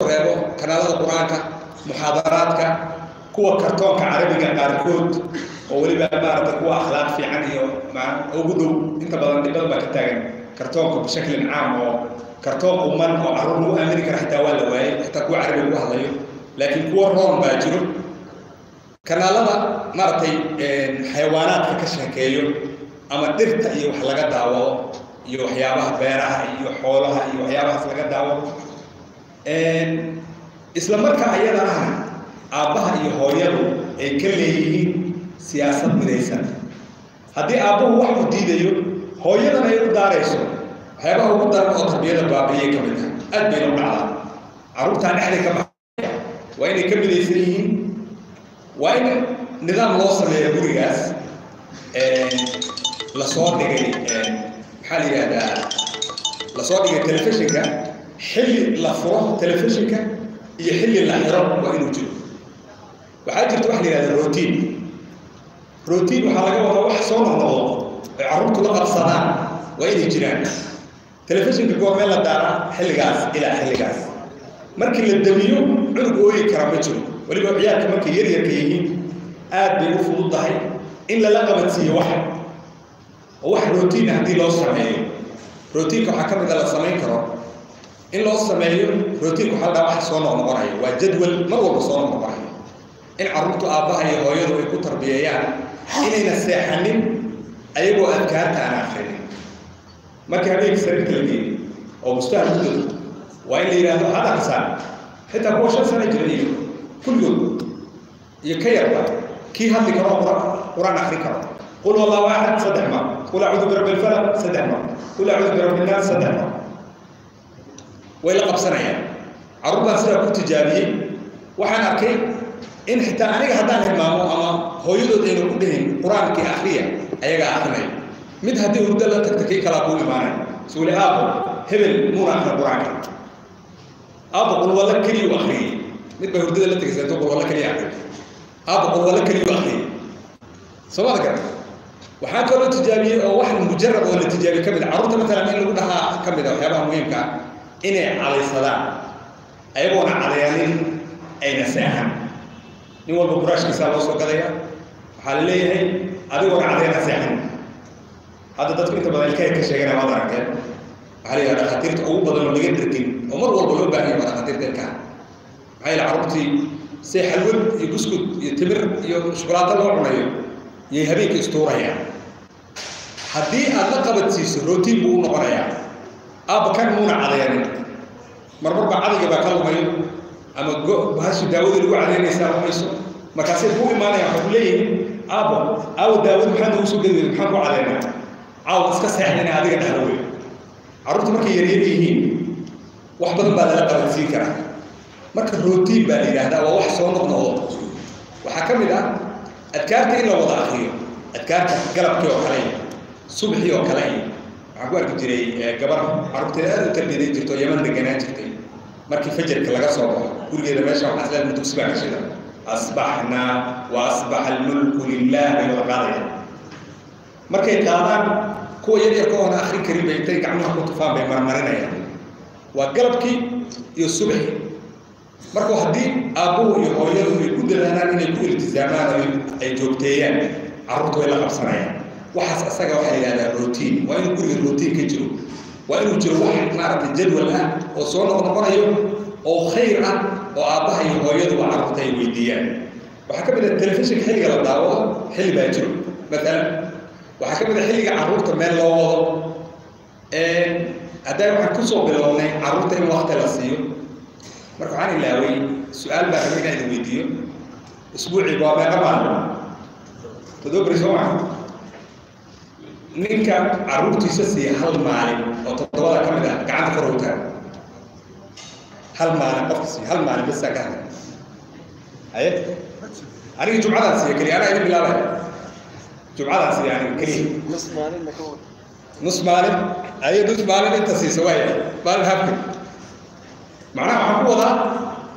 Reebo kanaalada Qur-aanka, muxaadaraadka, kuwa kartoonka Carabiga qaarkood oo weliba maaragtay kuwa akhlaaq fiican iyo ugu dhow. Inta badan dhib badan baa ka taagan kartoonka bishaklin caam, oo kartoon uman oo carruur lagu aamini kara xitaa waa la waayey, xitaa kuwa Carabiga ku hadlayo, laakiin kuwa roon baa jiro. Kanaalada maaragtay xayawaanaadka ka sheekeeyo ama dhirta iyo wax laga daawado iyo waxyaabaha beeraha iyo xoolaha iyo waxyaabahaas laga daawado. Isla markaa ayada ahna aabbaha iyo hooyadu ay ka leeyihiin siyaasad midaysan. Haddii aabbuhu wax u diidayo, hooyadan ay u daarayso, waxyaabaha ugu daran oo tarbiyada baabi'iyay ka mid ah, aad bayna u dhacdaa, carruurtaa dhexday ka baxaya. Waa inay ka midaysan yihiin, waa in nidaam loo sameeyo gurigaas lasoo dhigay, maxaa la yidhahdaa, lasoo dhigay telefishinka. Xilli la furo telefishinka iyo xilli la xiro waa inuu jiro. Waxaa jirta waxa la yihahda routine. Routine waxaa laga wadaa wax soo noqnoqdo ay carruurtu la qabsadaan waa inay jiraan. Telefishinka goormee la daaraa? Xilligaas ilaa xilligaas. Markii la damiyo, cunug ooyi kara ma jiro. Weliba ciyaalka markay yaryarka yihiin aad bay u fududahay in lala qabadsiiyo wax oo wax routine haddii loo sameeyo. Routineka waxaa ka mid a la samayn karo in loo sameeyo routineka waxaa la dhaha wax soo noqnoqonaya, waa jadwal mar walba soo noqnoqonaya, in carruurtu aabbaha iyo hooyadu ay ku tarbiyeeyaan inayna seexanin ayagoo adkaarta aan akrinin. Markii habeenkii sariirta la geeyo oo mustaha ku dado, waa in la yidhaahdo waxaad akrisaan, xitaa kuwa 5 sano jira iyo kulligood iyo ka yarba, kii hadli karo Qur-aan akrin karo: qul wallahu axad 3 mar, qul acuudu birabbi alfalaq 3 mar, qul acuudu birabbi innaas 3 mar. Way la qabsanayaan. Carruur baan sidaa ku tijaabiyey. Waxaan arkay in xitaa aniga haddaan hilmaamo ama hooyadood ayna ku dhihin Qur-aankii akriya, ayagaa akrinaya. Mid haddii hurdo la tagta, kii kalaa kuu imaanay suuli: "Aabo, hebel muuna akrin Qur-aanka, aabo qul walla keliyu akriyey." Mid baa hurdada la tegaysa intuu qul walla keliya akriyo: "Aabo, qul walla keliyu akriyey." Soo maada garan? Waxaa kaloo tijaabiyey oo wax mujarab oo la tijaabiyey ka mid a carruurta, matalan in lagu dhahaa ka mid a waxyaabaha muhiimka ah inay cadaysadaan, ayagoona cadayanin ayna seexan. Nin walba buraashkiisaa loo soo gadaya, waxaa la leeyahay adigoona cadayana seexan. Hadda dadku inta badan ilkahay ka sheeganaya, waad aragteen. Waxaa la yidhaha dhakhaatiirta ugu badan oo laga dhergin oo mar walba loo baahan yahay waa dhakhaatiirta ilkaha. Maxaa yeele carruurtii say xalwad iyo buskud iyo timir iyo shukulaato loo cunayo yay habeenkii istuurayaan. Haddii aad la qabadsiiso, routine buu u noqonayaa. Aabba, kan muuna cadayanin. Marmar baa cadayga baa ka lumayo ama bahashi daawadii lagu cadaynaysaa lumayso, markaasay kuu imaanayaan, waxay ku leeyihiin: "Aabbo, aawo daawad maxaa noogu soo gedi weyday? Maxaan ku cadaynaa caawa?" Iska seexda inay adiga dhahdo wey. Carruurta markay yaryar yihiin wax badan baa lala qabadsiin karaa. Marka routine baa la yidhaahdaa, waa wax soo noqnoqdo. Waxaa ka mid ah adkaarta in la wada akriyo, adkaarta galabkii oo kale iyo subaxii oo kale. Iyo waxaan ku arki jiray gabar carruurteeda aad u tarbiyaday jirto, Yaman deganaan jirtay. Markii fajarka laga soo baxo gurigeeda, meesha waxaa isleedahay dugsi baa ka shida, "Asbaxnaa wa asbaxa almulku lilah" bay wada qaadayaan. Markay qaadaan, kuwa yaryarka oona akrin karin bay intay gacmaha ku tufaan bay marmarinayaan. Waa galabkii iyo subaxii. Marka haddii aabbuhu iyo hooyadu ay ku dadaalaan inay ku iltizaamaan oo ay joogteeyaan, carruurtu way la qabsanayaan waxaas. Asaga waxaa la yidhahdaa routine. Waa inuu guriga routine ka jiro, waa inuu jiro wax maaragtay jadwal ah oo soo noqnoqonayo oo khayr ah oo aabbaha iyo hooyaduba carruurta ay weydiiyaan. Waxaa ka mid ah telefishinka xilliga la daawado, xilli baa jiro. Maalan waxaa ka mid ah xilliga carruurta meel loo wado. Haddaa waxaan kusoo bilownay carruurta in wakti la siiyo. Marka waxaan ilaaway su-aal baa rabay inaan idin weydiiyo. Isbuucii waa meeqa maalin? 7 beri, soo maa? Ninka carruurtiisa siiya hal maalin oo 7da ka mid ah, gacanta kor u taago. Hal maalin qofka siiya, hal maalin bas ka hadlay. Haye, aniga jumcadaan siiya keliya. Anaa idin bilaabay, jumcadaan siiya aniga keliya. Nus maalin ma ka wada? Nus maalin? Haye, nus maalin inta siisa waaya, maalin habka. Macnaha waxaan ku wadaa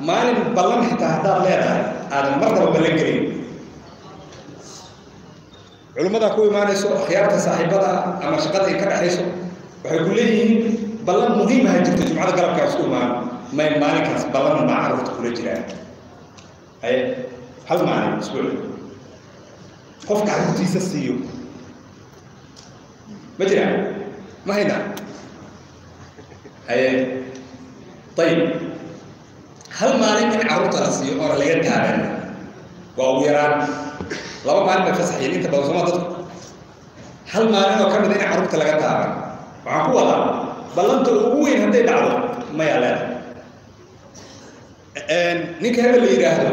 maalin ballan xitaa haddaad leedahay aadan marnaba ballan gelin, culimmadaa ku imaanayso, akhyaarta saaxiibada ama shaqada ay ka dhexayso, waxay ku leeyihiin ballan muhiimaha jirto, jumcada galabkaa isku imaano. May, maalinkaas ballan baa carruurta kula jiraan. Haye, hal maalin isbuuci qofka carruurtiisa siiyo ma jiraan? Ma haynaa? Haye, ayib, hal maalin in carruurta la siiyo oona laga taaban waa ugu yaraan 2 maalin bay fasaxayeen inta badan sooma dadku. Hal maalin oo ka mid in carruurta laga taaban, waxaan ku wadaa ballanta ugu weyn hadday dhacdo mayaa leedahay. Ninka hebel la yidhaahdo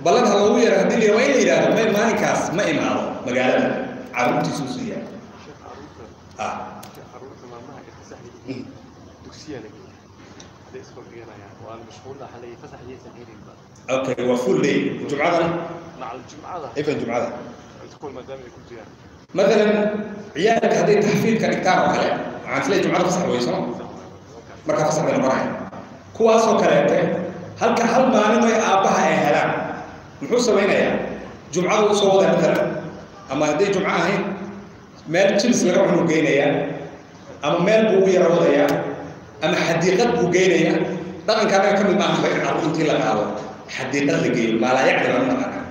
ballan ha loogu yaro, haddii la waa in la yidhaahdo may maalinkaas ma imaado magaalada, carruurtiisuu siiyaa. Carruurta maalmaha ay fasax yihiin dugsiyaa la geeyaa, hadday iskool dhiganayaan waa la mashquul, waxaa leeyahay fasax yaysan helinba. Okay, waa full day jumcadana. Macal jumcada. Even jumcada. Iskool maadaama ay ku jiraan. Maalan ciyaalka hadday taxfiidka dhigtaan oo kale, waxaan isleeyahay jumcada fasax wey soo markaa fasax bay noqonaya. Kuwaasoo kaleete halka hal maalin ay aabbaha ay helaan muxuu samaynayaa? Jumcada u soo wadaa maalan, ama hadday jumco ahayn meel jibs laga cunu geynayaa, ama meel buu u yara wadayaa, ama xadiiqad buu geynayaa. Dhaqanka annaga ka mid maaha in carruur intii la qaado xadiiqad la geeyo, maalaayacni baan u naqaanaa.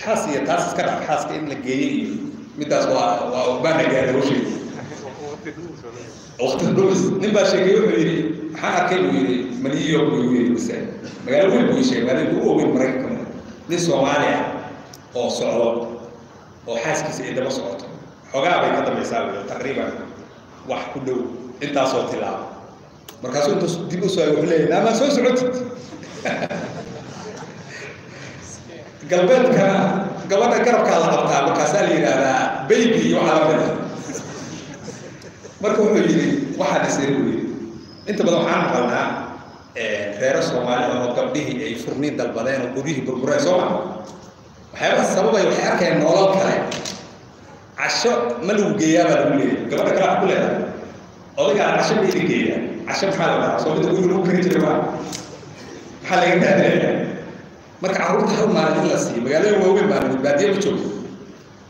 Xaas iyo taas iska dhaaf, xaaska in la geeyo iyo middaas waa baana gaaray hawsheeda. Waqti dhumis. Nin baa sheegay, wuxuu yidhi maxaan arkay buu yidhi, ma New York buu igu yidhi mise magaalo weyn buu ii sheegay, magaalada ugu weyn Maraykanka mid. Nin Soomaali ah oo socdo oo xaaskiisa ay daba socoto, xoogaa bay ka dambaysaa buu yidhi, taqriiban wax ku dhow intaasoo tilaabo. Markaasuu intuu dib u soo wuxuu leeyahay, naamaa soo socotid. Galbeedka gabadha garabkaa la qabtaa, markaasaa la yidhaahdaa baby iyo waxaa la mid ah. Marka wuxuu yidhi waxaa dhisay buu yidhi, inta badan waxaan maqalnaa reero Soomaali oo gabdhihii ay furniin dalbadeen oo guryihii burbureen soo ma. Waxyaabaha sababay waxay arkayaan nolol kale. Casho ma lagu geeyaa baa lagu leeyahay, gabadha kale wax ku leedahay odaygaa casho ma idin geeyaa? Casho maxaa la dhahaa? Soo mida guriga lagu karin jiray maa maxaa laga raadinayaa? Marka carruurta hal maalin in la siiyo, magaalooyin waaweyn baa nimid, baadiye ma joogto,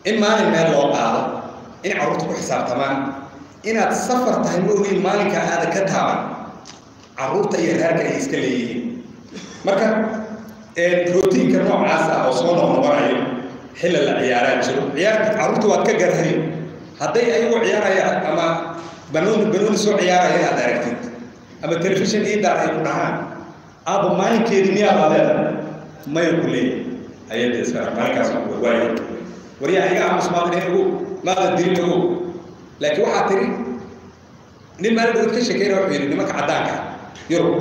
in maalin meel loo qaado, in carruurta ku xisaabtamaan inaad safar tahay ma ogeyn, maalinkaa aada ka taaban carruurta iyo reerka ay iska leeyihiin. Marka routiinka noocaas ah oo soo noqnoqonayo, xilli la ciyaaraa jiro, ciyaarta carruurta waad ka garhay hadday ayagu ciyaarayaan ama banooni banooni soo ciyaaraya inaad aragtid, ama telefishin ii daar ay ku dhahaan, aabba maalinkeedii miyaa baa leedahay? Maya ku leeyahay ayada iska maalinkaas waaye. Waryaa iga aamus, maadan ogow, maadan dilin ogow, laakiin waxaa tiri nin maalin dhawad ka sheekeyna wuxuu yidhi nimanka caddaanka Yurub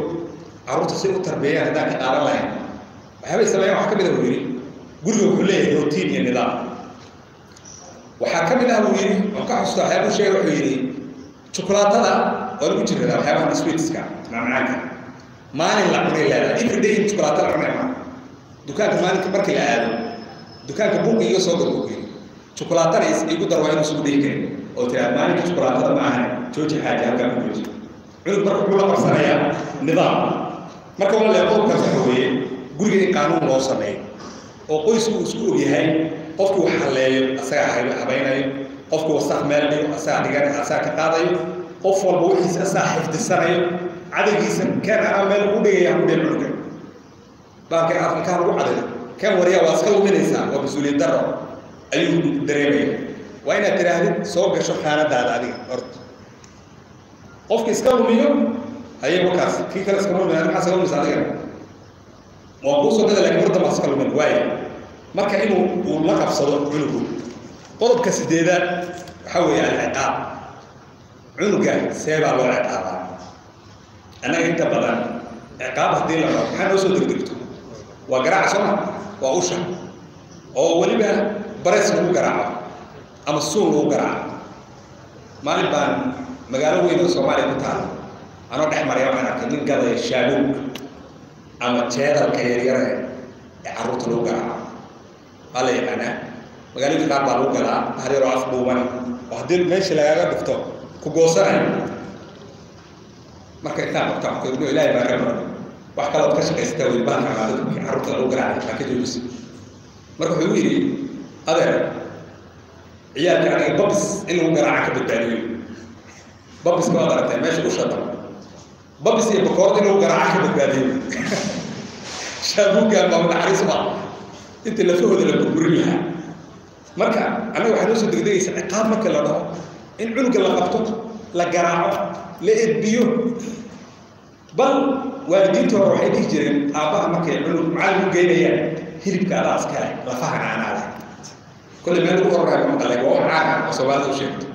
carruurta si u tarbiyeeyaan haddaan ka qaadan lahayn waxyaabay sameeyaan waxaa ka mid ah buu yidhi, guriga wuxuu leeyahay routine iyo nidaam. Waxaa ka mid ah buu yidhi, waan ka xusuusta waxyaabuu sheegay, wuxuu yidhi jukulaatada waa lagu jiradaa, waxyaabaha sweetska macmacaanka maalin la cunay leedahay. Every day in jukulaato la cunay maa. Dukaanka maalinka markii la aado dukaanka buuqa iga soo gad buu ku yidhi, jukulaatana igu dar, waa inuu isugu dhihi karin oo tiraa maalinka jukulaatada ma ahan, jooji xaaji, halkaa ku jooji. Cunug marka wuxuu la qabsanayaa nidaam. Marka walaalayaal, qodobkaas waxa weeye guriga in qaanuun loo sameeyo oo qoysku isku ogyahay. Qofkii wax halleeyo asagaa habaynayo, qofkii wasakh meel dhigo asagaa dhiganayo, asagaa ka qaadayo, qof walba wixiisa asagaa xifdisanayo, cadaygiisa keen anaa meel ugu dhigaya ku dheh cunuga baalka afilkaha lagu cadayo kan waryaa waa iska luminaysaa, waa mas-uuliyad darro ayuu dareemaya. Waa inaad tidhaahdid soo gasho khaanadaada adiga horta. Qofki iska lumiyo haye wakaas, kii kale iskama lumin, maxaa iska lumaysa adiga? Waa kuu soo gada, lakin mar damba iska lumin waaya. Marka inuu uu la qabsado cunugu. Qodobka 8aad waxaa weeye alciqaab. Cunuga see baa loo ciqaabaa? Annaga inta badan ciqaab haddii la rabo maxaa noo soo degdegto? Waa garaaca sooma, waa usha oo weliba bareys lagu garaaco ama suun lagu garaaco. Maalin baan magaalo weyn oo Soomaaliya ku taala anoo dhex maraya waxaan arkay nin gadaya shaabuug ama jeedalka yaryare ee carruurta lagu garaaco. Waa la yaqaanaa, magaalooyinka qaar baa lagu gadaa, hal yaroo af dhuuban oo haddii meesha lagaaga dhufto ku goosanayo. Marka intaan qabta waxaan ku Ilaahay baa ka baran, wax kalood ka shaqaysataa wey bahalka dadka carruurta lagu garaacay baa ka joojisay. Marka wuxuu igu yidhi, adeer, ciyaalka aniga babis in lagu garaaca ka badbaadiyo. Babiska waad aragtay, meesha usha dam Babis iyo bakoorad inuu garaaca ka badbaadiyo. Shaabuuggaan baa naxariis u ah inta lafahooda la burburin lahaa. Marka annaga waxaa noo soo degdegaysa ciqaab marka la dhaho in cunuga la qabto, la garaaco, la edbiyo. Bal waalidiinta hore waxay dhihi jireen aabbaha markay cunug macallin u geynayaan, hilibka adaa iskale, lafahana anaa leh. Kolley meel lagu oranayo ma maqalay, waa wax caan ah oo Soomaalida u sheegto.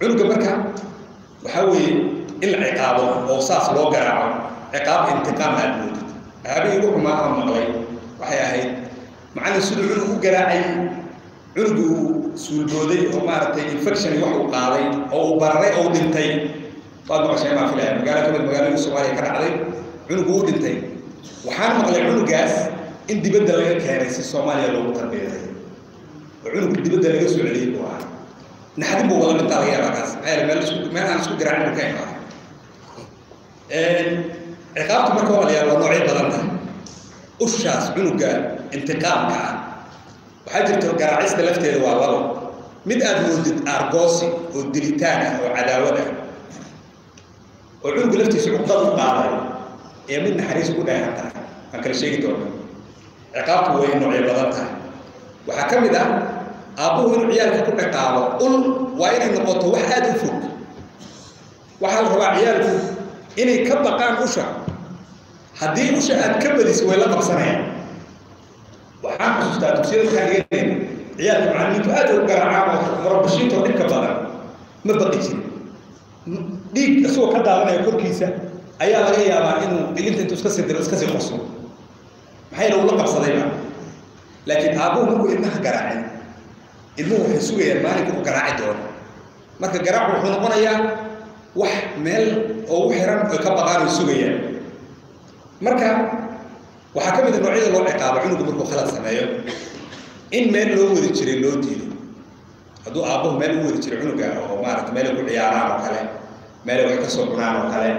Cunuga marka waxaa weeye in la ciqaabo oo saas loo garaaco, ciqaab intiqaam aad moodid. Waxyaabihii ugu xumaa aan maqlay waxay ahayd macallin siduu cunug u garaacay, cunugu uu suulbooday oo maaragtay infection wax uu qaaday oo uu bararay oo dhintay. Waad maqashay maa filaya, magaalo kamid magaalooyinka Soomaaliya ka dhacday, cunugu uu dhintay. Waxaan maqlay cunugaas in dibadda laga keenay si Soomaaliya loogu tarbiyaday, oo cunugu dibadda laga soo celiyey buu ahaa. Naxdin buu wada dhintaa laga yaabaa kaas, maxaa yeelay meel isku meel aan isku garaacin buu ka imaaday. Ciqaabtu marka walaalayaal waa noocyo badan tahay. Ushaas cunuga intiqaamka ah waxaa jirta garaacista lafteeda waa labo: mid aad moodid aargoosi oo dilitaan ah oo cadaawad ah oo cunuga laftiisa cuqdad u qaadayo, iyo mid naxariis ku dheehan tahay. Waan kala sheegi doonaa. Ciqaabtu way noocyo badan tahay. Waxaa ka mid ah aabbuhu inuu ciyaalka ku ciqaabo ul, waa inay noqoto wax aada u fog. Waxaa la rabaa ciyaalku inay ka baqaan usha. Haddii usha aad ka badiso, way la qabsanayaan. Waxaan xusuustaa dugsiyada markaan dhiganayna, ciyaalka macallimiintu aad u garaacaan oo murabashiinta oo dhibka badan ma baqi jirin. Dhiig isagoo ka daadanaya korkiisa ayaa laga yaabaa inuu ilinta intuu iska sii diro iska sii qoslo, maxaa yeele uu la qabsadayba. Laakiin aabbuhu markuu ilmaha garaacay, ilmuhu waxay sugayaan maalinka uu garaaci doono. Marka garaacu wuxuu noqonayaa wax meel ugu xiran oy ka baqaan oy sugayaan. Marka waxaa ka mid a noocyada loo ciqaabo cunugu markuu khalad sameeyo in meel loo wadi jiray loo diido. Hadduu aabbuhu meel u wadi jiray cunuga oo maarata meel ay ku ciyaaraan oo kale, meel ay wax ka soo cunaan oo kale,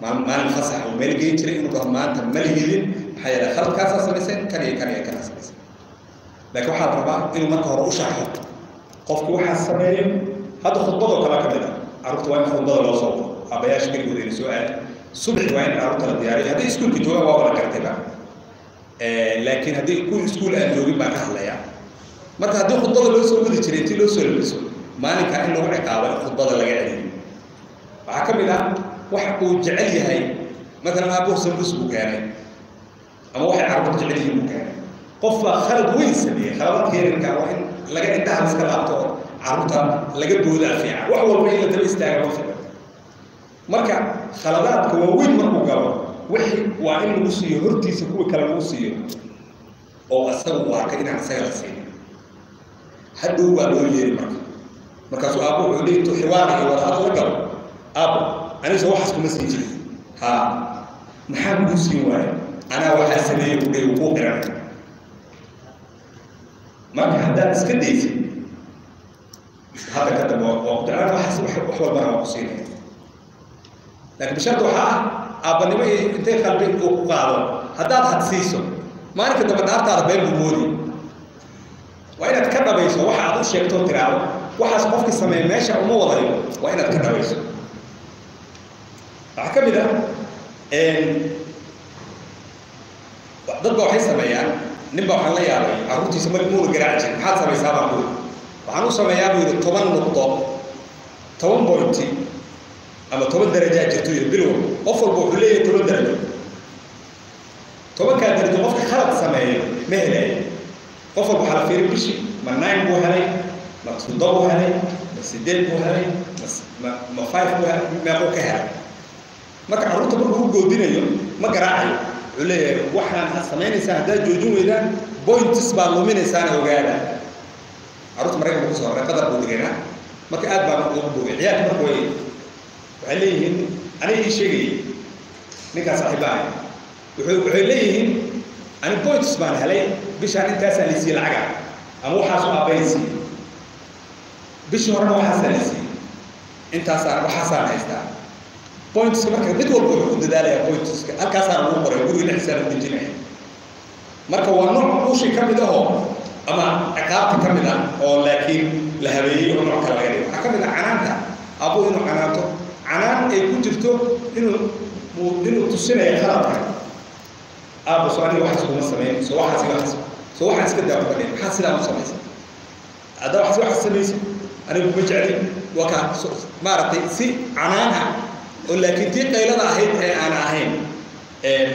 maalin fasax uu meel geyn jiray, inuu dhaho maanta ma lihidin, maxaa yeelay khaladkaasaa samayseen, kan iyo kan iyo kanaa samayseen. Laakiin waxaa la rabaa inuu marka hore u sharxo qofku waxaa sameeyo. Hadda khudbadoo kale ka mid ah, carruurta waa in khudbada loo soo wado, aabbayaasha keligood ayna soo aadin. Subaxi waa in carruurta la diyaariyo. Haddii iskuulka joogaan waa wada gartayba, laakiin haddii kuwi iskuul aan joogin baan ka hadlayaa. Marka haddii khudbada loo soo wadi jiray, intii loo soo labiso, maalinkaa in lagu ciqaabo in khudbada laga celiyo. Waxaa ka mid ah wax uu jecel yahay, matalan aabbuhu sambuus buu keenay ama waxay carruurta jecel yihiin buu keenay. Qof baa khalad weyn sameeyey. Khaladadka yaryarka waa in laga indhaha la iska laabto oo carruurta laga boodaa fiican. Wax walba in la daba istaaga ma fiican. Marka khaladaadka waaweyn markuu galo, wixii waa in lagu siiyo hortiisa kuwii kale lagu siiyo oo asagu u arkay inaan isaga la siinin. Hadhow waa loo yeeri. Marka markaasuu aabbo wuxuu leeyahy, intuu xiwaar iyo wadahadal la galo, aabbo anigase waxaas kuma siin jirin, haa, maxaa kuu siin waaya? Anaa waxaa sameeyey, buu leeyahy, wuu kuu qiranay. Marka haddaad iska daysid hadda ka dambe waa ku jeclaan, waxaas wax walbana waa ku siinaya. Laakiin bisharta waxaa ah aabbanimo iyo intay qalbi uu ku qaado haddaad hadsiiso, maalinka dambe dhaartaada been buu moodi. Waa inaad ka dhabayso waxa aad u sheegto, tiraahdo waxaas qofki sameeya meesha uma wadayo, waa inaad ka dhabayso. Waxaa ka mid ah dad ba waxay sameeyaan, nin baa waxaan la yaabay carruurtiisa mar muuna garaaci jirin. Maxaad samaysaa baan ku yidhi. Waxaan u sameeyaa buu yidhi 10 nuqdo, 10 point ama 10 darajaa jirto yidhi. Bil walba qof walba wuxuu leeyahay 10 darajo. 10-kaa darajo qofka khalad sameeyo ma helayo. Qof walba waxaa la fiirin bishii ma 9 buu helay, ma 7 helay, ma 8 buu helay, ma 5 buu helay, meequu ka helay. Marka carruurta markuu u goodinayo ma garaacayo. Wuxuu leeyahay waxaan aad samaynaysaa haddaad joojin weydaan, points baa luminaysaan, ogaada. Carruurta Maraykanka kusoo raray, Qatar buu deganaa. Marka aad baan ugu bogay ciyaalka. Marka way waxay leeyihiin, aniga ii sheegayay ninkaas saaxiibahay, wuxuu waxay leeyihiin ani points baan helay bishaan, intaasaa la siiyey lacaga ama waxaasu aabbahay siiyey, bishii horena waxaasaa la siiyey, intaasaan waxaasaan haystaa pointska. Marka mid walba wuxuu ku dadaalayaa pointska, halkaasaa lagu qoray, guriga dhexdiisaa lagu dejinaya. Marka waa nooc ushii ka mid ahoo ama ciqaabta ka mid ah oo laakiin la habeeyey oo nooc kale laga dhigo. Waxaa ka mid ah canaanta, aabbuhu inuu canaanto Canaan ay ku jirto inuu tusinayo khaladka. Aabbo, soo aniga waxaas kuma samayn, soo waxaas waxaas, soo waxaan iska daa kuma dhihin, maxaa sidaa u samaysa? Haddaa waxaas waxaas samaysa, aniga kuma jeclin. Waa kaa maaragtay si canaan ah oo laakiin tii qaylada ahayd ee aan ahayn.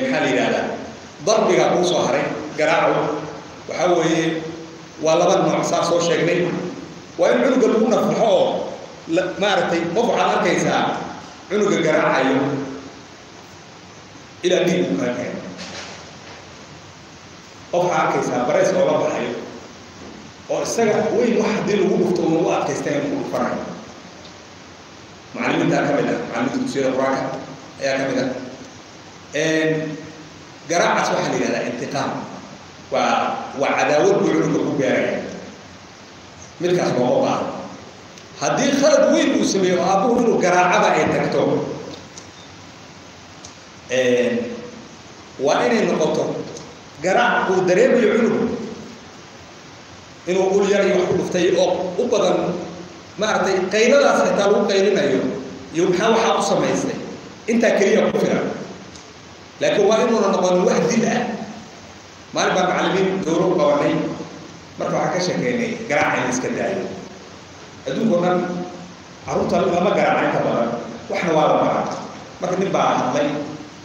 Maxaa la yidhahdaa, darbigaa kuu soo haray. Garaacu waxaa weeye waa laba nooc, saa soo sheegnay. Waa in cunuga lagu nafaxo oo maaragtay qof waxaad arkaysaa cunuga garaacayo ilaa dhiig uu kala keeno. Qof waxaad arkaysaa bareys oola baxayo oo isaga weyn, wax haddii lagu dhufto uuna u adkaysta in ku dhufanayo. Macallimiintaa ka mid ah, macallimiinta dugsiyada Qur-aanka ayaa ka mid ah. Garaacaas waxaa la yidhahdaa intiqaam, waa cadaawad buu cunuga ku beeraya. Midkaas looma baahno. Haddii khalad weyn uu sameeyo oo aabbuhu inuu garaacaba ay tagto, waa inay noqoto garaac uu dareemayo cunugu inuu ul yar iyo wax ku dhuftay oo u badan maaragtay qayladaas xitaa lagu qaylinayo iyo maxaa waxaa u samaystay, intaa keliya ku filan. Laakiin waa inuuna noqonin wax dil ah. Maalin baan macallimiin dowlo u qabanay, marka waxaan ka sheekeynay garaaca in la iska daayo. Adduunka o dhan carruurta lama garaaca inta badan, waxna waa la baraa. Marka nin baa hadlay,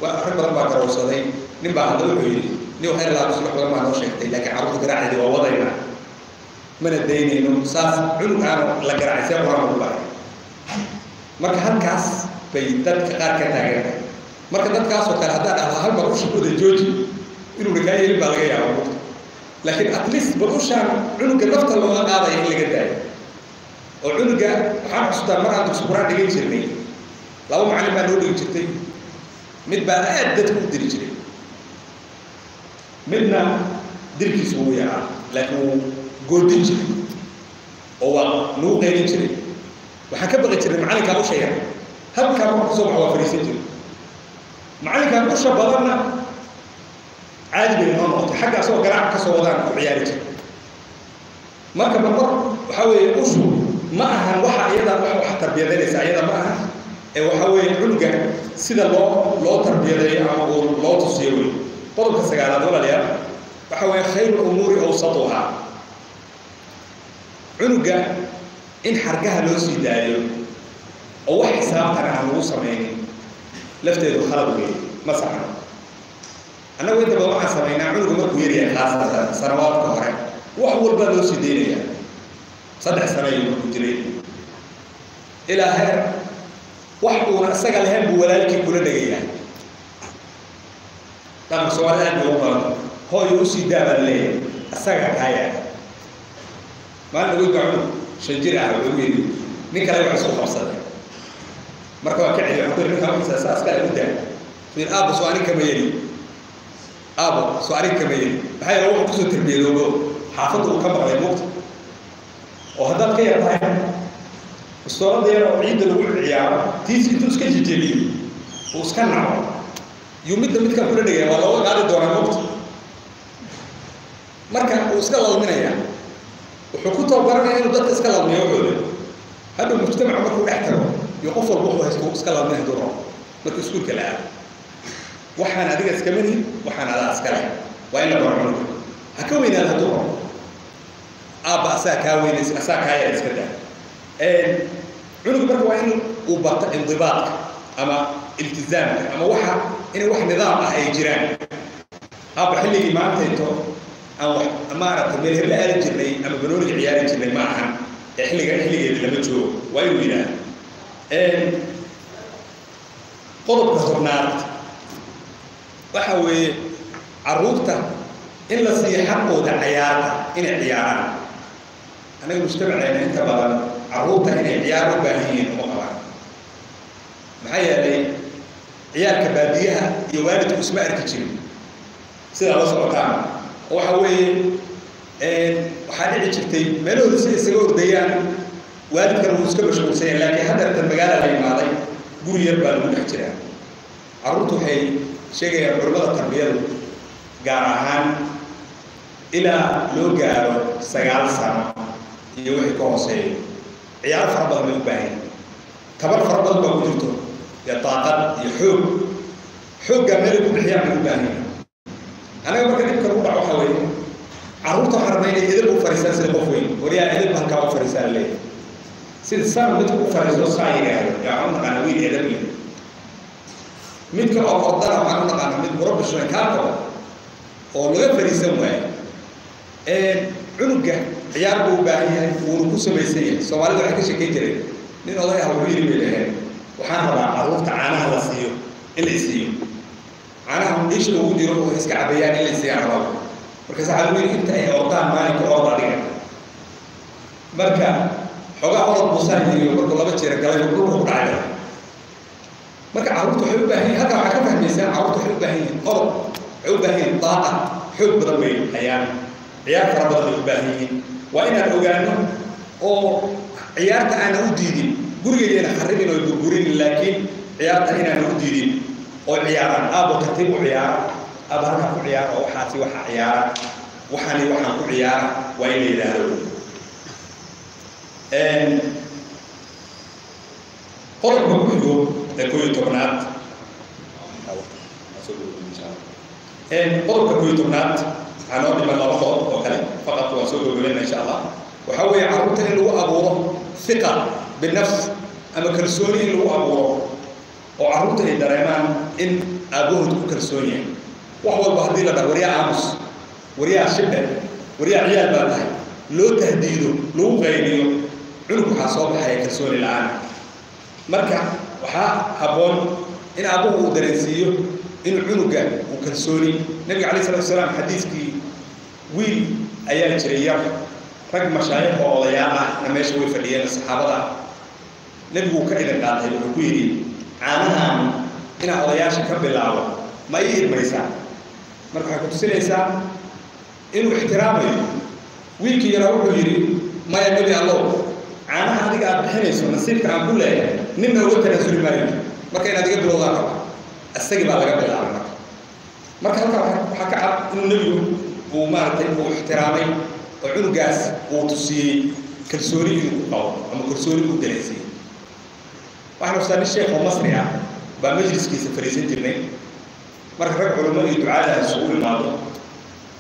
rag badan baa garowsaday. Nin baa hadlay, wuxuu yidhi: "Nin khayr laabis, wax badan baa noo sheegtay, laakiin carruurta garaaceedi waa wadaynaa, mana daynayno. Saas cunug aanu la garaacay see Qur-aan lagu baray?" Marka halkaas bay dadka qaar ka taagan tahay. Marka dadkaasoo kale haddaa dhahdo hal mar usha wada jooji, inuuna kaa yeelin baa laga yaaba mugta. Laakiin at least bal ushaan cunuga nafta looga qaadaya in laga daayo. Oo cunuga waxaan xusutaa mar aan dugsi Qur-aan dhigan jirnay, laba macallin baa noo dhigi jirtay. Mid baa aad dadka u diri jiray, midna dirkiisu wuu yaraa, laakiin wuu goodin jiray oo waa nagu qaylin jiray. Waxaan ka baqi jirnay macallinkaa usha yar. Halkaa marku kasoo baxo waa fariisan jiray. Macallinkaan usha badanna caadi bay noo noqotay, xagga asagoo garaac ka soo wadaan ku ciyaari jiray. Marka marmar waxaa weeye ushu ma ahan waxa iyada wax tarbiyadaynaysa, iyada ma aha ee waxaa weeye cunuga sida loo tarbiyadeeyo ama uu loo tusiyo wey. Qodobka sagaalaad, walaalayaal, waxa weeye khayru umuuri awsatuhaa. Cunuga in xargaha loo sii daayo oo wax xisaabtana aan lagu samaynin lafteedu khalad weeye, ma saxno. Annagu inta badan waxaan samaynaa, cunuga markuu yaryahay, khaasatan sanawaadka hore, wax walbaa loo sii daynaya. 3 sano ayuu markuu jiray, ilaa heer wax uuna isaga lahayn buu walaalkii kula dhegayaa. Dhaqanka Soomaalida aad bay ugu badan. "Hooyo, usii daa," baa leeyahay, isaga kaaya. Maalin dhaweyd baa cunug 5 jir ah wuxuu yidhi nin kale wax isku qabsaday. Marka waa ka celiy, waxaan ku yidhi: "Ninkaan waxiisa saas kale u daa." Suu yidhi: "Aabo, soo anig kama yeli? Aabo, soo anig kama yeli?" Maxaa yeele wuxuu kusoo tarbiyadoobo xaafadda uu ka maqlay mugta oo haddaad ka yar tahay bistoolada yar oo ciidda lagu ciyaaro, tiis intuu iska jejebiyo uu iska naco yuu midda midkan kula dhegaya, waa looga qaadi doonaa mugta. Marka uu iska lalminaya, wuxuu ku tababaranaya inuu dadka iska lalmiyo waxooda. Hadhow mujtamaca markuu dhex tago iyo qof walba wuxuu haysto iska lalminaya hadduu rabo. Markuu iskuulka la aado, waxaan adiga iskama lihin, waxaan adaa iska leh, waa in la baro cunuga. Ha ka weynaado hadduu rabo. Aabba, asaa kaa weynaysa, asaa kaa yar, iska daa cunuga. Marka waa in uu barto indibaadka ama iltizaamka ama waxa inay wax nidaam ah ay jiraan. Aabba, xilligii maantayto aan wax maaragtay meel hebla aadi jirnay ama banooniga ciyaari jirnay ma ahan ee xilliga xilligeeda lama joogo, waa inuu yidhaahdo. Qodobka 10aad waxa weeye carruurta in la siiyo xaqooda cayaarta, inay ciyaaraan. Annaga mujtamaceena inta badan carruurta inay ciyaar u baahan yihiin uma qabaan. Maxaa yeelay ciyaalka baadiyaha iyo waalidku isma arki jirin, sidaa la socotaan. Oo waxa weeye waxaa dhici jirtay meelahooda si isaga ordayaan, waalidkana wuu iska mashquulsan yahay. Laakiin haddeertan magaala la imaaday, guri yar baa lagu dhex jiraa. Carruurtu waxay sheegayaan culimmada tarbiyadu, gaar ahaan ilaa loo gaaro 9 sano iyo wixii ka hooseeyo, ciyaaro fara badan bay u baahan yihin. Tabar fara badan baa ku jirto, iyo daaqad iyo xoog. Xooggaa meelay ku bixiyaan bay u baahan yihiin. Anaga marka dhibka lagu dhaco waxaa weeye, carruurta waxaan rabnaa inay edeb u fariistaan sida qof weyn. Waryaa, edeb halkaa u fariistaan leeyahay. Sida saan midka u fariisto saa yidhaahdo yaa waxaan u naqaanaa wiil edeb leh. Midka oo ordana waxaan u naqaanaa mid murabishan kaa qabo oo laga fariisan waayo. Cunuga ciyaar buu u baahan yahay, wuuna ku samaysan yahay. Soomaalida waxay ka shekeyn jireen nin oday ah wuxuu yidhi, bay dhaheen, waxaan rabaa carruurta caanaha la siiyo in la isiiyo, caanaha dhiisha ugu jiro oo iska cabayaan in la isiiyaan rabaa. Markaas waxaa lagu yidhi, inta ay ordaan maalinka orda adiga. Marka xoogaa orod buusaan yiri, markuu 2 jeer galay dhulka ku dhacay. Marka carruurta waxay u baahan yihiin, halkaa waxaa ka fahmaysaa, carruurta waxay u baahan yihiin orod, waxay u baahan yihiin daaqa, xoog badan bay hayaan, ciyaar fara badan bay u baahan yihiin. Waa inaan ogaano oo ciyaarta aana u diidin, gurigeedana kharribin oo burburin, laakiin ciyaarta inaana u diidin oo ciyaaraan. Aabo, tartiib u ciyaara, aaba halkaa ku ciyaara oo waxaasi waxa ciyaara, waxaani waxaan ku ciyaara, waa in la yidhaahdo. Qodobka ku xigo ee 11aad, qodobka 11aad, waxaa noo dhiman laba qodob oo kale faqad, waan soo gobgabayna insha Allah. Waxaa weeye carruurta in lagu abuuro hiqa binafs ama kalsooni in lagu abuuro, oo carruurta ay dareemaan in aabbahood ku kalsoon yahay. Wax walba haddii la dhaho waryaa aamus, waryaa shibhe, waryaa ciyaal baa tahay, loo tahdiido, lagu qayliyo, cunug waxaa soo baxaya kalsooni la-aan. Marka waxaa habboon in aabbuhu uu dareensiiyo inuu cunuga uu kalsooni. Nabiga calayh salatu wasalaam xadiiskii, wiil ayaa jiray yar, rag mashaayikh oo odayaal ah na meesha way fadhiyeen, saxaabada ah. Nebigu uu ka idin qaatay, wuxuu ku yidhi, caanahan inaan odayaasha ka bilaabo ma ii idmaysaa? Marka waxay ku tusinaysaa inuu ixtiraamayo. Wiilkii yaraa wuxuu yidhi, maya Nebi Allow, caanaha adiga aad bixinayso nasiibka aan ku leeyahay ninna uga tanaasuli maayo, marka inaad iga bilowdaan raba. Isagii baa laga bilaabay. Marka halkaa waxaa ka cad inuu nebigu uu maaragtay uu ixtiraamay oo cunugaas uu tusiyey kalsooni inuu ku qabo ama kalsooni uu dareensiiyey. Waxaan xustaa nin sheekh oo Masri ah baa majliskiisa fariisan jirnay. Marka rag culamo iyo ducaada isugu imaado,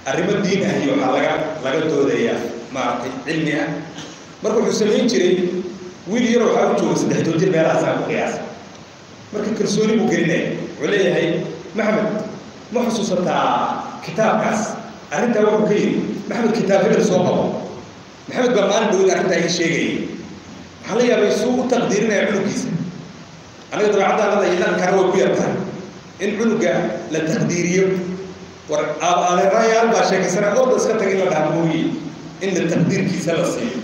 arrimo diin ah iyo waxaa laga doodayaa maaragtay cilmi ah. Marka wuxuu samayn jiray, wiil yar waxaa u jooga 13 jir meelahaasaan ku qiyaasa. Marka kalsooni buu gelinaya, wuxuu leeyahay, Maxamed, ma xusuusataa kitaabkaas arrintaa wuxuu ka yidhi? Maxamed, kitaab hebel soo qabo. Maxamed baa maalin dhowd arrintaa ii sheegayay. Waxaa la yaabay suu u taqdiirinaya cunugiisa. Anaga dabeecaddaanada iyo dhaqankana way ku yar tahay in cunuga la taqdiiriyo. War adeerayaal baa sheekaysana, orda iska tag in la dhaha mooye, in la taqdiirkiisa la siiyo.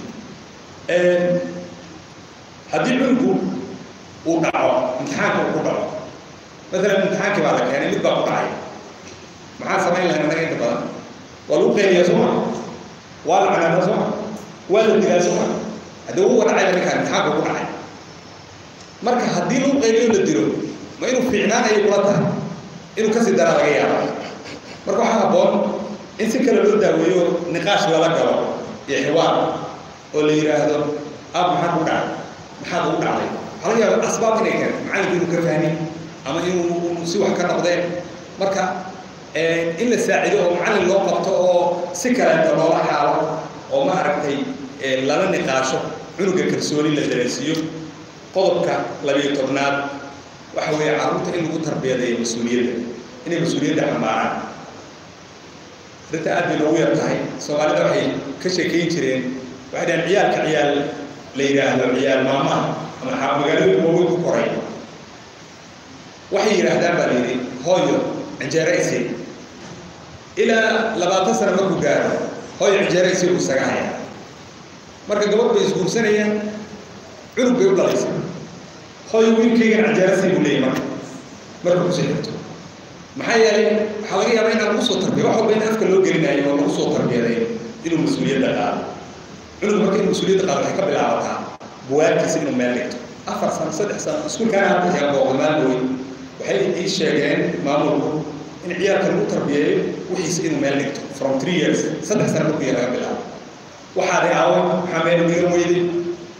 Haddii cunugu uu dhaco imtixaanka, uu ku dhaco maalan, imtixaankii baa la keenay, mid baa ku dhacay, maxaan samayn lahayn annaga? Inta badan waa lagu qayliyaa, soo ma? Waa la canaadaa, soo ma? Waa la dilaa, soo ma? Haddii uga dhacayba ninkaan imtixaanka ku dhacay, marka haddii lagu qayliyo, la dilo, ma inuu fiicnaanayo kula tahay? Inuu kasii daraa laga yaaba. Marka waxaa habboon in si kale loo daaweeyo, niqaash lala galo iyo xiwaar, oo la yidhaahdo, aab, maxaa ku dhacay? Maxaad ugu dhacday? Waxaa laga yaaba asbaab inay keento, macallinku inuu ka fahmin ama inuu si wax ka noqdeen. Marka in la saacido oo macallin loo qabto oo si kaleeto loola xaalo oo ma aragtay lala niqaasho, cunuga kalsooni la dareensiiyo. Qodobka 12aad waxa weeye carruurta in lagu tarbiyadeeyo mas-uuliyadda, inay mas-uuliyadda xambaaraan. Arrinta aad bay noogu yar tahay. Soomaalida waxay ka sheekeyn jireen, waxay dhaheen ciyaalka ciyaal la yidhaahdo ciyaal maamaha ama magaalooyinka waaweyn ku koray, waxay yidhaahdaan baa la yidhi, hooyo cinjeero isii. Ilaa 20 sano markuu gaaro, hooyo cinjeero isii buu isaga hayaa. Marka gabadh bay isguursanayaan, cunug bay u dhalaysaa. Hooyo, wiilkaygan canjeero sii buu leeyahy. Marka kusii xigto, maxaa yeelay waxaa laga yaabaa inaan lagu soo tarbiya wax walba in afka loo gelinayo oo lagu soo tarbiyaday inuu mas-uuliyadda qaado. Cunug marka inuu mas-uuliyadda qaado waxay ka bilaabataa buwaagtiisa inuu meel dhigto 4 sano, 3 sano. Iskuulkaana hadda yaa booqda maalmoy, waxay ii sheegeen maamulku in ciyaalka lagu tarbiyeeyo wixiisa inuu meel dhigto from 3 years, 3 sano markuu yahay laga bilaabo. Waxaadi aaway, maxaa meel dhigan weyday?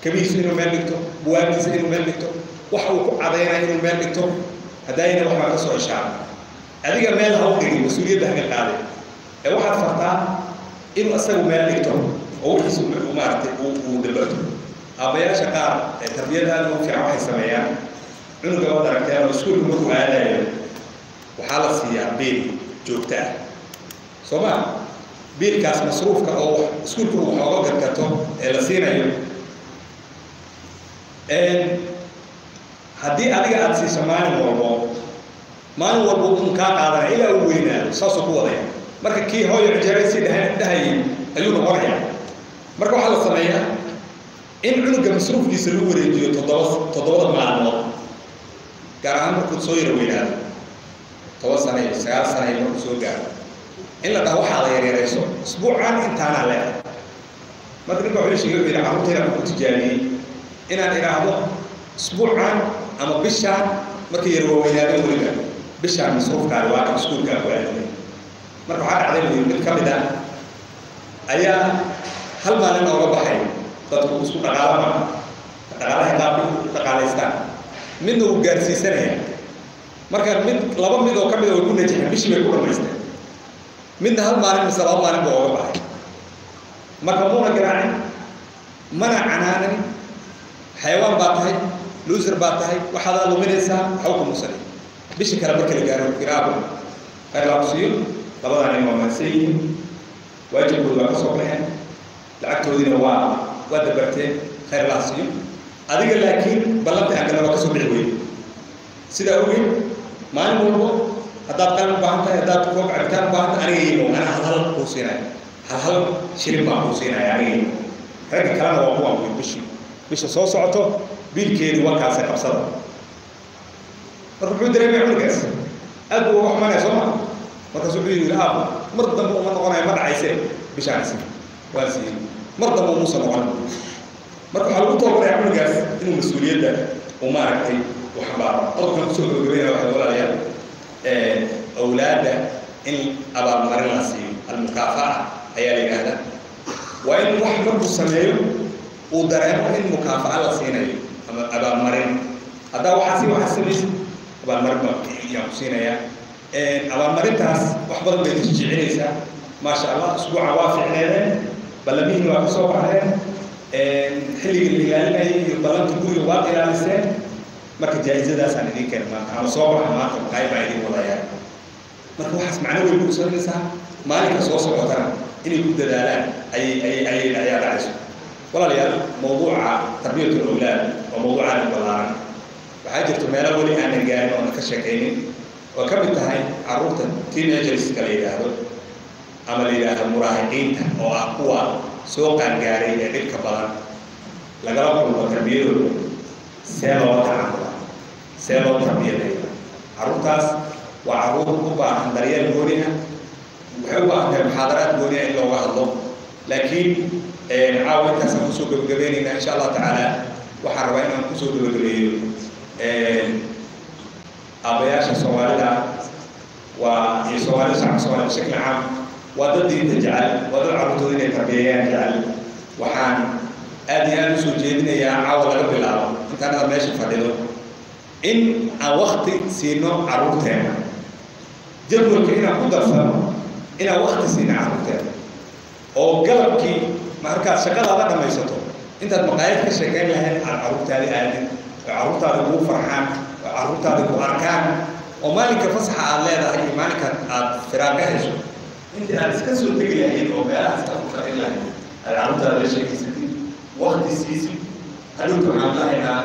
Kabihiisu inuu meel dhigto, buwaagtiisa inuu meel dhigto. Wax uu ku cadaynayo inuu meel dhigto, haddaayna wax baa ka soo ishaara. Adiga meel ha u dhigin, mas-uuliyadda haka qaaday ee waxaad fartaa inuu isagu meel dhigto oo wixiis maaragtay uu dabarto. Aabbayaasha qaar ee tarbiyada aad ugu fiican waxay sameeyaan, cunuga waad aragteen oo iskuulka markuu aadayo waxaa la siiyaa biil joogto ah, soo ma? Biilkaas masruufka oo iskuulka uu wax ooga gadgato ee la siinayo, haddii adiga aada siiso maalin walbo, maalin walbo un kaa qaadanaya ilaa uu weynaado, saasuu ku wadaya. Marka kii hooyo cijeeraysi dhahayay ayuu noqonayaa. Marka waxaa la sameeyaa in cunuga masruufkiisa lagu wareejiyo 7da maalmood, gaar ahaan markuu soo yaro weynaado, 10 sana iyo 9 sana iyo markuu soo gaaro, in la dhaho waxaa la yaryarayso isbuucan intaanaa leedahay. Marka ninka wuxuu sheegay, wuxuu yidhi carruurtayda waxaan ku tijaabiyey inaan idhaahdo isbuucan ama bishaan markay yar waaweynaadeen, weliba bishaan masruufkaani waa kan iskuulkaa ku aadinay. Marka waxaa dhacday buu yidhi mid ka mid ah ayaa hal maalin ooga baxay. Dadku isku dhaqaalo maaha, dhaqaalaha qaabka u dhaqaalaystaan midna uu gaarsiisanaya. Marka mid laba mid oo ka mid a way ku najaxeen, bishii bay ku dhamaysteen, midna hal maalin mise 2 maalin buu ooga baxay. Marka muuna garaacin, mana canaanin, xayawaan baa tahay, loser baa tahay, waxaadaa luminaysaa, waxba ku musanay. Bishii kale marka la gaaro, kiraabo khayr laa ku siiyo, labadaa nin waa mahadsan yihiin, waajibkooda waa ka soo baxeen, lacagtoodiina waa dabarteen, khayr laa siiyo. Adiga laakiin ballanta aan galna waa ka soo bixi weyne. Sidaa ogeed maalin walbo haddaad qalin u baahan tahay, haddaad koob cabitaan u baahan tahay, aniga imo, anaa hal hal kuu siinaya, hal shilin baan kuu siinaya, aniga imo. Ragga kalena waa kuwaan wey, bishii bisha soo socoto biilkeedu waa kaase qabsada. Marka muxuu dareemaya cunugaas? Aad buu uga xumanaya, soo ma? Markaasu wuxuu yidhi, aabo mar dambe uma noqonayo, ma dhacayse, bishaan isi waan siiyey, mar dambe umuusan noqon. Marka waxaa lagu tababaraya cunugaas inuu mas-uuliyadda uu maaragtay uu xambaaro. Qodobkan kusoo gabagabeynaya waxay walaalayaal, awlaadda in abaalmarin la siiyo, almukaafa'a ayaa la yidhaahdaa. Waa in wax markuu sameeyo uu dareemo in mukaafa'a la siinayo ama abaalmarin. Haddaa waxaasi waxaa samaysid, abaalmarin baa yaan ku siinayaa. Abaalmarintaas wax badan bay tashjiicinaysaa. Maasha Allah, usbuuca waa ficneedeen, ballamihiin waa ka soo baxdeen, xilligii la ilaalinayay iyo ballanta guriga waad ilaaliseen, marka jaa-izadaasaan idiin keenay maanta, ama soo baxa maanta maqaayib baa idiin wadayaa. Marka waxaas macno weyn ku sameynaysaa, maalinka soo socotana inay ku dadaalaan ayay ayay ayay ayaa dhacayso. Walaalayaal, mawduuca tarbiyatul awlaad waa mawduuc aad u ballaaran. Waxaa jirto meelo weli aanan gaarin oonan ka sheekaynin, oo ka mid tahay carruurta teenagerska la yidhaahdo ama la yidhaahdo muraahiqiinta, oo ah kuwa soo qaangaaray ee dhibka badan lagala kulmo. Tarbiyadooda see loola tacaamulaa, see loo tarbiyadeeya carruurtaas? Waa carruur u baahan daryeel gooni ah, waxay u baahan tahay muxaadaraad gooni ah in looga hadlo. Laakiin caawa intaasaan kusoo gabagabeynaynaa insha Allah tacaala. Waxaan rabaa inaan kusoo gabagabeeyo, aabbayaasha Soomaalida waa iyo Soomaalida, shacabka Soomaalida bishakli caam, waa dad diinta jecel, waa dad carruurtooda inay tarbiyeeyaan jecel. Waxaan aad iyo aad usoo jeedinayaa caawa laga bilaabo intaanada meesha fadhido in aan wakti siino carruurteena, jadwalka inaan ku darsano inaan wakti siino carruurteena, oo galabkii markaad shaqadaada dhamaysato, intaad maqaayad ka sheekayn lahayd, aad carruurtaadi aadin oo carruurtaadi kugu farxaan oo carruurtaadi ku arkaan, oo maalinka fasaxa aad leedahay iyo maalinka aad firaaqa hayso, intii aad iska soo tegi lahayd oo meelahaas ka fadhin lahayd, aad carruurtaada la sheekaysatid, wakti siisid. Hadhowta waxaan lahaynaa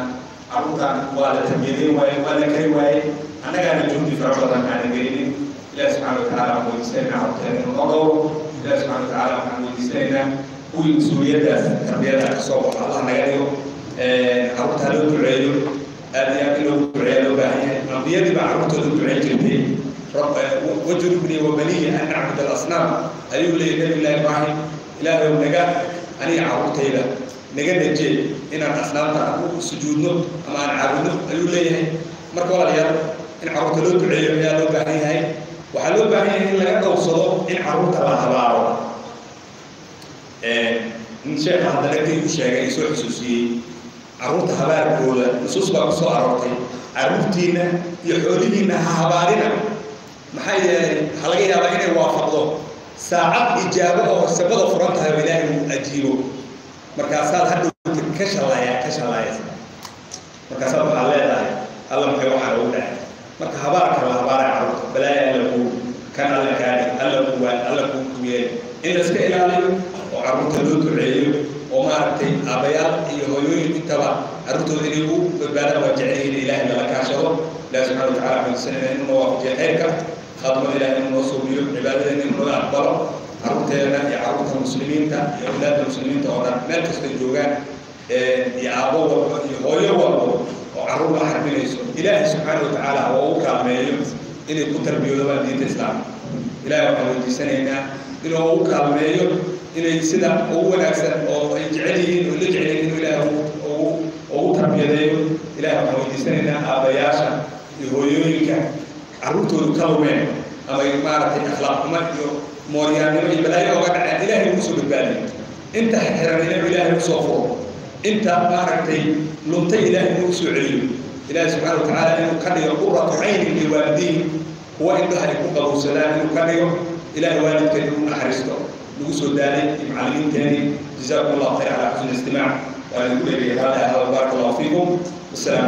carruurtaan waa la tarbiyadeyn waaye, waa la kari waaye, annagaana juhdi fara badan aanan gelinin. Ilahi subxana watacaala waxaan weydiisanaynaa carruurteena inuu noo dhowro. Ilahi subxana watacaala waxaan weydiisanaynaa kuwii mas-uuliyaddaas tarbiyada ka soo baxo Allah naga dhigo. Carruurta ha loo duceeyo, aad iyo aad in loogu duceeya loo baahan yahay. Ambiyadii baa carruurtooda u duceyn jirtay. Wajnubnii wa baniya an nacbud alasnaam ayuu leeyay Nabi Llahi Ibraahim. Ilaahay naga aniga carruurtayda naga najee inaan asnaamta aan u sujuudno ama aan caabudno, ayuu leeyahay. Marka walaalayaal, in carruurta loo duceeyo ayaa loo baahan yahay. Waxaa loo baahan yahay in laga dhowrsado in carruurta la habaaro. Nin sheekha hadda dhagtay u sheegay, soo xusuusiyey, Carruurta habaarkooda nusuus baa ku soo aroortay, carruurtiinna iyo xoolihiinna ha habaarina, maxaa yeelay waxaa laga yaabaa inay waafaqdo saacad ijaabo oo samada furan tahay oo Ilaahay uu ajiibo. Markaasaad hadhowta ka shalaaya ka shalaayaysa, markaasaad waxaad leedahay alla maxay waxaan ugu dhacay. Marka habaarka la habaaray carruurta, balaaya alla kuu kan, alla kaadhi, alla kuwaan, alla kuu kuyeeli, in la iska ilaaliyo oo carruurta loo duceeyo oo maaragtay aabbayaal iyo hooyooyin intaba carruurtooda inay u badbaadaan waa jecel yihiin, Ilaahay lala kaashado. Ilahi subxana watacala waxaan weydiisanayna inuu noo waafajiyo khayrka, khaatimada Ilahay inuu noo suubiyo, cibaadadeena inuu naga aqbalo, carruurteena iyo carruurta muslimiinta iyo awlaadda muslimiinta oo dhan meel kastay joogaan, iyo aabbo walba iyo hooyo walba oo carruur la xarbinayso, Ilaahay subxaana watacaala ha ugu kaalmeeyo inay ku tarbiyoodabaan diinta islaamka. Ilahay waxaan weydiisanaynaa inuu ugu kaalmeeyo inay sida ugu wanaagsan oo ay jecel yihiin oo la jecel yihiin inuu Ilaahay ugu tarbiyadeeyo. Ilahay waxaan weydiisanaynaa aabbayaasha iyo hooyooyinka carruurtoodu ka lumeen ama maaragtay akhlaaq xumo iyo mooryaannimo iyo balaayo oga dhaceen, Ilaahay ugu soo badbaadiyo. Inta xiran inuu Ilaahay usoo furo, inta maaragtay luntay Ilaahay inuu usoo celiyo. Ilaahay subxaana watacaala inuu ka dhigo quratu caynin liwaalidiin, kuwa indhaha ay ku qabowsadaan inuu ka dhigo. Ilaahay waalidkan inuu naxariisto lagu soo daalay iyo macallimiinteeni. Jazaakum Allahu khayr calaa xusni istimaac. Waan idinku dhegeeyay, raalli ahaada. Baaraka Allahu fiikum. Wasalaam.